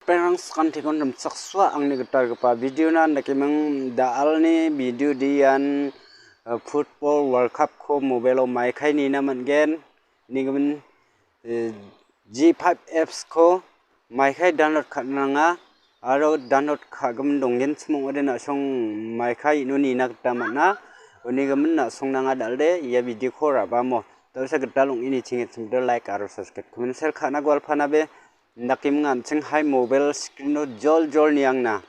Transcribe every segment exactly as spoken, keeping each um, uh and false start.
Ripengrang sakantikon rimchaksoa angni gitalgipa videona dakeming da·alni videode ian, eh, football World Cup-ko mobile-o maikai nina man·gen. Nigimin, eh, G five apps-ko maikai download ka·na nanga aro download ka·gimin donggenchim ong·ode na·song maikai ino nina gita man·a. Unigimin na·song nanga dal·de ia videoko rabamo. Dal·sa gital ong·e niching like aro subscribe, comment, share ka·na gualpanabe. Indakeming an·ching hai mobile screen-o jol jol niangna.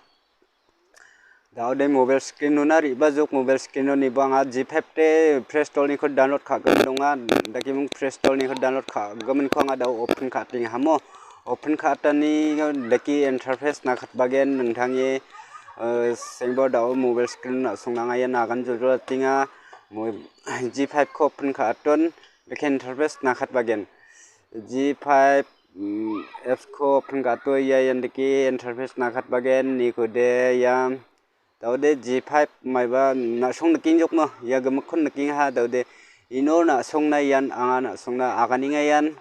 Da·ode mobile screen-ona re·bajok, mobile screen-o nibo anga G five de Play Store-niko download ka·gimin donga. Indakeming Play Store-niko download ka·giminko anga da·o open ka·atengahamo. Open ka·atani dake interface nakatbagen nangtangni, eh, sengbo da·o mobile screen na·song nanga ia nagan jol jol atenga. Mo-, G five-ko open ka·aton dake interface nakatbagen. G five, mm, apps-ko open ka·ato ia ian dake interface nakatbagen nikode ia. Da·ode G five maiba na·song nikengjokmo, ia gimikkon nikengaha da·ode. Ino na·songna ian anga na·songna aganenga ian.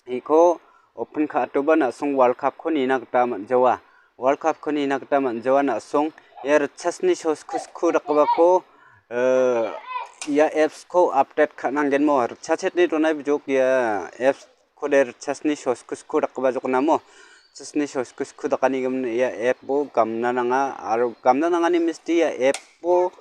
Iko open ka·atoba na·song World Cup-ko nina gita man·jawa. World Cup-ko nina gita man·jawa na·song ia ritchasni soskusku dakgipako, eh, ia apps-ko update ka·nanggenmo. Ritchachetni donai bijok ia apps-kode ritchasni soskusku dakgipa joknamo. Ritchasni soskusku dakanigimin ia app-o gamna nanga aro gamna nangani miste ia app-o,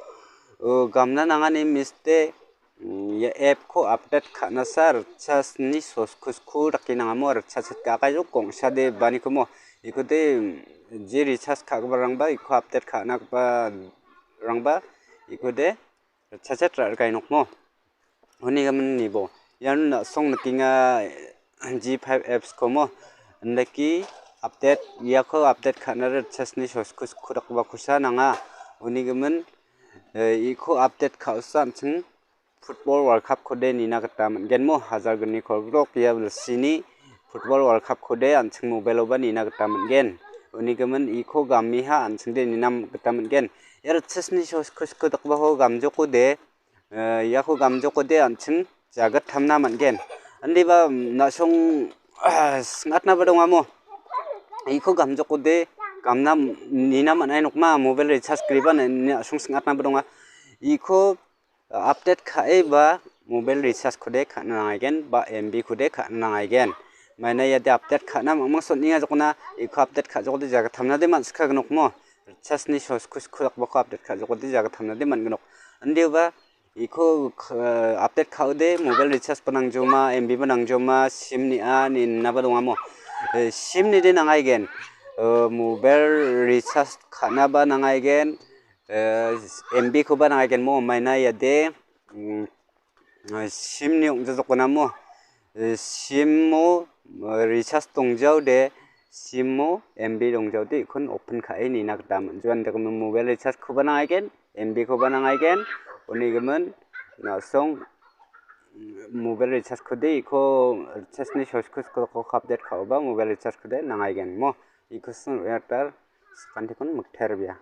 eh, gamna nangani miste Mm, ia app-ko update ka·nasa ritchasni soskusku dake nangamo ritchas ka·akaijok gongsade banikomo. Ikode, mm, je recharge ka·giparangba iko update ka·nagipa rangba ikode ritchas ra·rikainokmo. Unigimin nibo. Ian na·song nikenga G five apps-komo. Indake update, iako update ka·na ritchasni soskusku dakgipakosa nanga. Unigimin, eh, iko update ka·osa an·ching Football World Cup-kode nina gita man·genmo, hajar gni kolgrok ia bilsini Football World Cup-kode an·ching mobile-oba nina gita man·gen. Unigimin iko gamiha an·chingde nina gita man·gen. Ia ritchasni soskusku dakgipako gamjokode, eh, iako gamjokode an·ching jagattamna man·gen. Indiba, mm, na·song, ah, sing·atnaba dongamo. Iko gamjokode gamna, mm, nina man·ai nokma mobile recharge griba na-, na·song sing·atnaba donga. Iko update ka·eba mobile recharge-kode ka·na nangaigen ba M B-kode ka·na nangaigen. Maina iade update ka·na mangmang sal·enga jokna, iko update ka·jokode jagattamnade man·sika gnokmo. Recharge-ni soskusku dakgipako update ka·jokode jagattamnade man·gnok. Indiba iko k-, update ka·ode mobile recharge-ba nangjoma, M B-ba nangjoma, sim ni·a, ni-, inaba dongamo. Eh, sim nide nangaigen. Eh, mobile recharge ka·naba nangaigen. Eh, M B-koba nangaigenmo, maina iade, mm, eh, sim-ni ong·jajokonamo, eh, sim-o, eh, recharge dongjaode, sim-o M B dongjaode, ikon open ka·e nina gita man·joan. Dake mobile recharge-koba nangaigen, M B-koba nangaigen, unigimin na·song, mm, mobile recharge-kode iko recharge-ni soskusku dakgipako update ka·oba mobile recharge-kode nangaigenmo. Iko sing·atar sakantikon mikterbia.